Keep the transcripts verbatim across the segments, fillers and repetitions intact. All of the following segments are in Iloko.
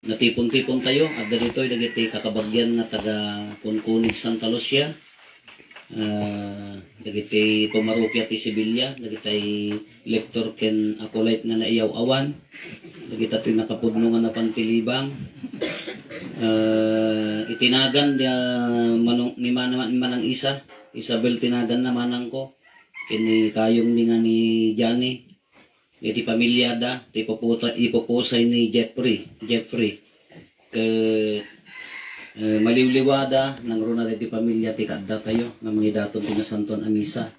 Natipon-tipon tayo, adda ditoy dagiti kakabagian nga taga Kunkunig, Santa Lucia. Ah, dagiti pumaropia ti Sevilla, dagiti lector ken acolyte nga naiyaw-awan, dagita ti nakapudno nga napan ti libang. Ah, iti nagan dia manong, ni Mana-, Manang Isa, Isabel ti nagan na manangko, ken ni kayong mi nga ni Johnny, iti pamiliada, ti ipuputa-, ipupusay ni Jeffrey, Jeffrey. Ket, eh, maliwliwada, nangruna daytoy pamilia ti kaadda tayo, nga mangidaton ti nasantuan a misa.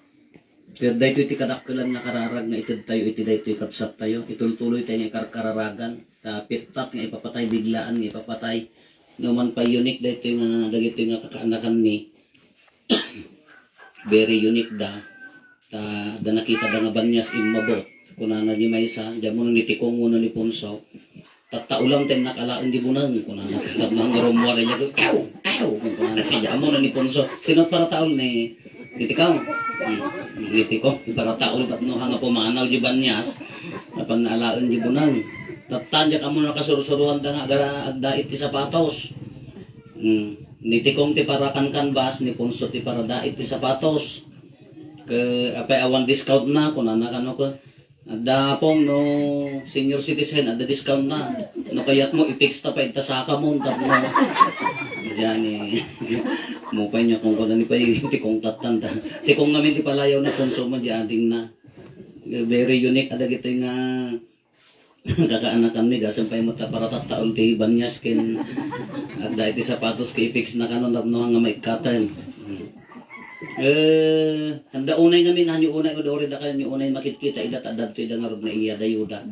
Ket daytoy ti kadakkelan nga kararag nga ited tayo iti daytoy kabsat tayo, itultuloy tayo nga ikarkararagan, ta pittat nga ipapatay, biglaan nga ipapatay. Numan pay unique daytoy nga, dagitoy nga kakaanakanmi, very unique da. Ta, adda nakitada nga banias immabot. Kunana ni maysa, "Diammo ni Tikong wenno ni Punso. Tattaulam ten nakalaen di buneng," kunana. Tapno nga rummuar iya, "Aw! Aw!" Kunana, "Diammo ni Punso. Sino parataul ni, ni Tikong?" Hmm. "Ni Tikong, parataul tapno hanga pumanaw di banias. Apan naalaen di buneng. Tattan, diak ammo nakasursuruan da nga agara-, agdait ti sapatos." Hmm. Ni Tikong ti parakankanbas, ni Punso ti paradait ti sapatos. Ke, apay awan discount na, kunana kano ke. Adda apong no senior citizen, adda discount na. No kayatmo, i-fix ta pay ita saka mo, tapno. Diyan eh. Mupay niya kung kunani pay, Tikong tattan ta. Tikong namin ti palayaw na Punso mo, diyan ding na. Very unique, adda gitoy nga Kakaanakanmi, gasem pay met ta paratattaol ti banias ken agdait ti sapatos ket i-fix na kano tapno nga maikkaten. Eh, anda unay ngamin, hanyo unay, uda uri da kayo, hanyo unay makitkita ida ta adda ditoy da ngarud nga iya, dayo da.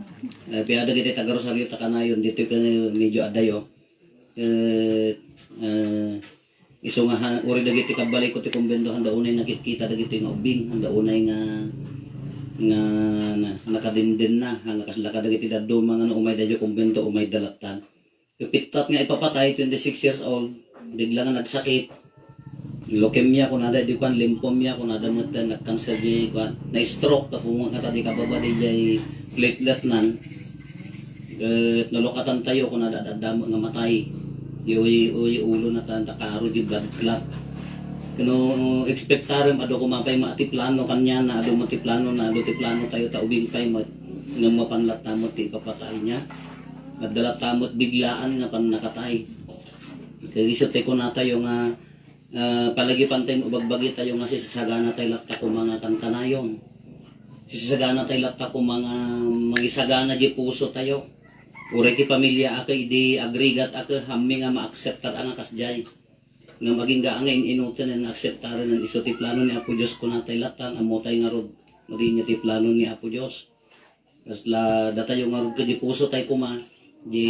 Eh, piada dagiti taga Rosario ta kanayon, ditoy ken medyo adayo. Eh, eh, Isu nga ha-, uri dagiti kabbalikko ti kumbento, handa unay nakitkita dagiti nga ubbing, handa unay nga, nga na, nakadindenna, nga kasla kadagiti dadduma nga no umay daydiay kumbento, umay dalattan. Ket pittat nga ipapatay, twenty-six years old, bigla nga nagsakit. Leukemia, kunada, di kuan, lymphomia, kunada met, nagkanser di kuan, na-stroke, tapno nga ta di kababa, daydiay platelet nan. Ket nalukatan tayo, kunada, adda met nga matay. Di uy, uy, ulo na ta, ta karo di blood clot. Kano expectarem, adu koma pay ma-, ti plano kaniana, adu met ti plano na, adu ti plano tayo, ta ubing pay met, ngem mapan latta met ti ipapatay niya. Adda latta met biglaan nga pannakatay. Kaya isu ti kuna tayo nga, ah, palagipan tayo, bagbagi tayo nga sisasagana tayo latta koma nga kankanayon. Sisasagana tayo latta koma nga mangisagana di puso tayo. Uray ti pamilya a kay di agregat a kay hammi nga maakseptar a nga kasdiay. Ngem agingga a nga in-inuten nga akseptaren nga isu ti plano ni Apo Dios, kuna tay lattan, ammo tay ngarud, no di nia ti plano ni Apo Dios. Kasla datayo ngarud ket di puso tay koma, di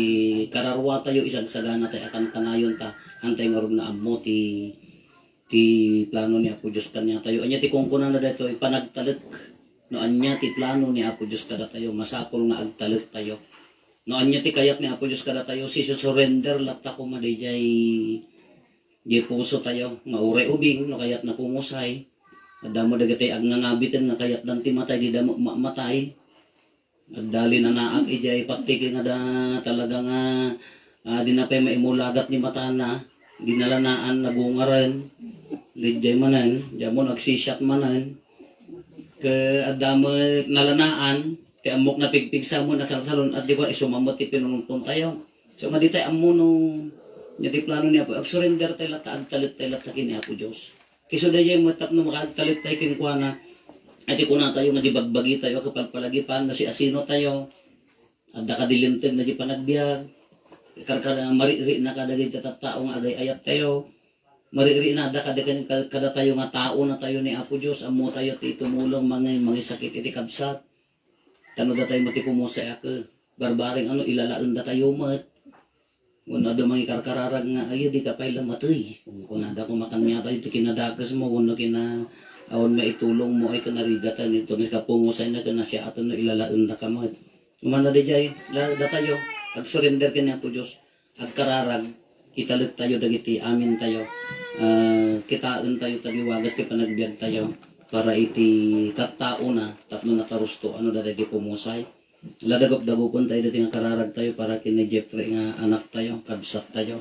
kararua tayo, isagsagana tay a kankanayon ta, hantay ngarud nga ammo ti, ti plano ni Apo Dios kaniatayo. Ania ti kunkunana daytoy, panagtalek. No ania ti plano ni Apo Dios kadatayo, masapul nga agtalek tayo. No ania ti kayat ni Apo Dios kadatayo, sisusurrender latta koma daydiay, di puso tayo, nga uray ubing, no kayat na pumusay. Adda mo dagiti agnangabiten nga kayat dan ti matay, di da mo mamatay. Adda linanaak idiay pattik nga da talaga nga, ah, di na pay maimulagat ni matana, di nalanaan, nagungaren, daydiay manen, diammo nagsisiat manen. Ke adda met nalanaan, ti ammok napigpigsa mo, nasalsalon, at di ba, isu man met ti pinunongpon tayo. So, nga di tayo ammo no, nga ti plano ni Apo, agsurrender tayo latta, agtalek tayo latta ken ni Apo Dios. Isu daydiay met tapno makaagtalek tayo kenkuana, iti kuna tayo nga di bagbagi tayo, kapalpalagipan, no siasino tayo, adda kadi linteg na di panagbiag, karkar-, mariri na kadagiti tattao nga agay-ayat tayo, mariri na adda kada, kada tayo nga tao na tayo ni Apo Dios, ammo tayo ti tumulong mangi-, mangisakit iti kabsat. Tano datayo met ti pumusay a ke, barbareng ano, ilalaen datayo met. Wenno adda mangikarkararag nga, "Ay, di ka pay la matey." Kunada ko, "Makanyan tayo ti kinadakes mo, wenno kina-, awan maitulong mo, ay, kanarigatan ito, ni kapumusay na, kanasiaatan no, ilalaen da ka met." Umana di jay, la-, datayo, agsurrender ken ni Apo Dios, agkararag, italek tayo dagiti amin tayo, ah, kitaen tayo, tagiwagas ti panagbiag tayo, para iti tattaona, tapno nakarusto, ano, datayo ti pumusay. Ladagup-dagupen tayo dati nga kararag tayo para ken ni Jeffrey nga anak tayo, kabsat tayo.